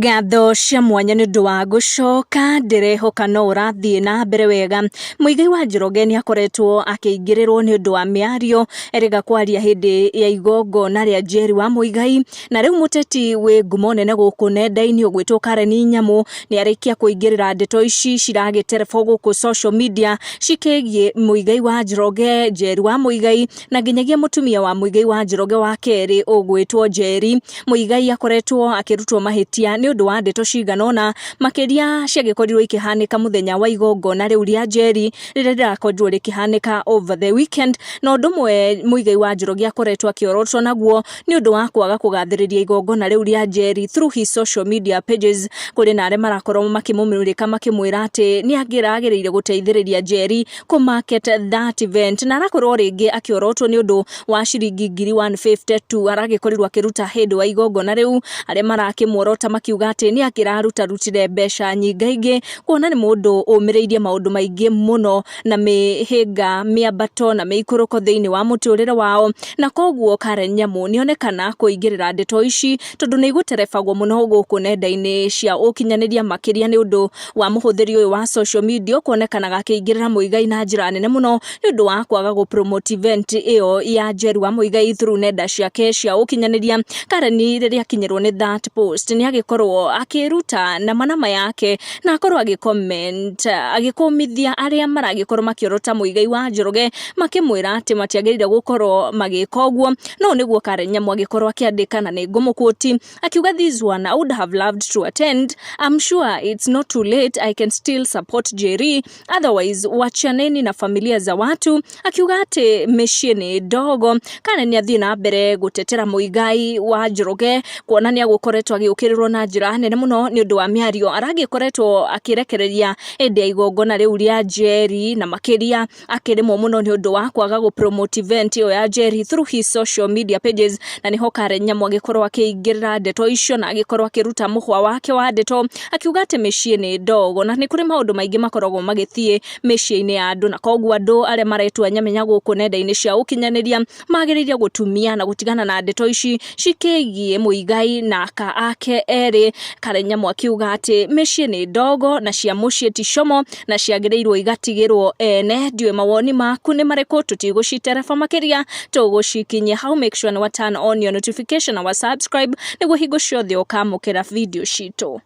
Ngatho cia mwanya nĩ ũndũ wa gũcoka, ndĩrehoka no ũrathiĩ na mbere wega. Muigai wa Njoroge nĩ akoretwo akĩingĩrĩrwo nĩ ũndũ wa mĩario erĩga kwaria hĩndĩ ya igongona rĩa Njeri wa Muigai, na rĩu mũteti wĩ ngumo nene gũkũ nenda-inĩ ũgwĩtwo Karen Nyamu nĩ arĩkia kũingĩrĩra ndeto ici ciragĩtereba gũkũ social media cikĩgiĩ Muigai wa Njoroge, Njeri wa Muigai na nginyagia mũtumia wa Muigai wa Njoroge wa kerĩ ũgwĩtwo Njeri. Muigai akoretwo akĩrutwo mahĩtia nĩ ũndũ wa ndeto cigana ũna makĩria ciagĩkorirwo ikĩhanĩka mũthenya wa igongona rĩu rĩa Njeri rĩrĩa rĩrakorirwo rĩkĩhanĩka over the weekend. Na ũndũ ũmwe Muigai wa Njoroge akoretwo akĩorotwo naguo nĩ ũndũ wa kwaga kũgathĩrĩria igongona rĩu rĩa Njeri through his social media pages. Kũrĩ na arĩa marakorwo makĩmũmũrĩka makĩmwĩra atĩ nĩ angĩragĩrĩire gũteithĩrĩria Njeri kũ market that event, na arakorwo rĩngĩ akĩorotwo nĩ ũndũ wa ciringi 152 aragĩkorirwo akĩruta hĩndĩ wa igongona rĩu. Arĩa marakĩmuorota makiuga atĩ nĩ akĩrarutarutire mbeca nyingaingĩ, kuona nĩ mũndũ ũmĩrĩirie maũndũ maingĩ mũno na mĩhĩnga, mĩambato na mĩikũrũko thĩinĩ wa mũtũrĩre wao. Na koguo Karen Nyamu nĩonekana kũingĩrĩra ndeto ici tondũ nĩ igũterebagwo mũno gũkũ nenda-inĩ cia ũkinyanĩria, makĩria nĩ ũndũ wa mũhũthĩri ũyũ wa social media kuonekanaga akĩingĩrĩra Muigai na njĩra nene mũno nĩ ũndũ wa kwaga gũ promote event ĩyo ya Njeri wa Muigai through nenda ciake cia ũkinyanĩria. Karen rĩrĩa akinyĩrwo nĩ that post, nĩ agĩkorwo akĩruta nama nama yake na akorwo agĩ comment agĩkũmithia arĩa maragĩkorwo makĩorota Muigai wa Njoroge, makĩmwĩra atĩ matiagĩrĩire gũkorwo magĩka ũguo. No nĩguo Karen Nyamu agĩkorwo akĩandĩka, na nĩ ngũmũquote, akiuga, "This one I would have loved to attend. I'm sure it's not too late, I can still support Jerry. Otherwise wachaneni na familia za watu." Akiuga atĩ mĩciĩ nĩ ndogo. Karen nĩ athiĩ na mbere gũtetera Muigai wa Njoroge, kuona nĩ agũkoretwo agĩũkĩrĩrwo na njĩra nene mũno nĩ ũndũ wa mĩario aragĩkoretwo akĩrekereria hĩndĩ ya igongona rĩu rĩa Njeri, na makĩria akĩrĩmwo mũno nĩ ũndũ wa kwaga gũ promote event ĩyo ya Njeri through his social media pages. Na nĩho Karen Nyamu agĩkorwo akĩingĩrĩra ndeto icio na agĩkorwo akĩruta mũhwa wake wa ndeto, akiuga atĩ mĩciĩ nĩ ndogo na nĩ kũrĩ maũndũ maingĩ makoragwo magĩthiĩ mĩciĩ-inĩ ya andũ, na koguo andũ arĩa maretua nyamenya gũkũ nenda-inĩ cia ũkinyanĩria magĩrĩire gũtumia na gũtigana na ndeto ici cikĩgiĩ Muigai na aka ake erĩ. Karen Nyamu akiuga atĩ mĩciĩ nĩ ndogo na cia mũciĩ ti como na ciagĩrĩirwo igatigĩrwo ene. Ndiũĩ mawoni maku nĩ marĩkũ, tũtigũcitereba makĩria, tũgũcikinyia hau. Make sure nĩ wa turn on your notification na wa subscribe nĩguo hingo ciothe ũkamũkĩra video citũ.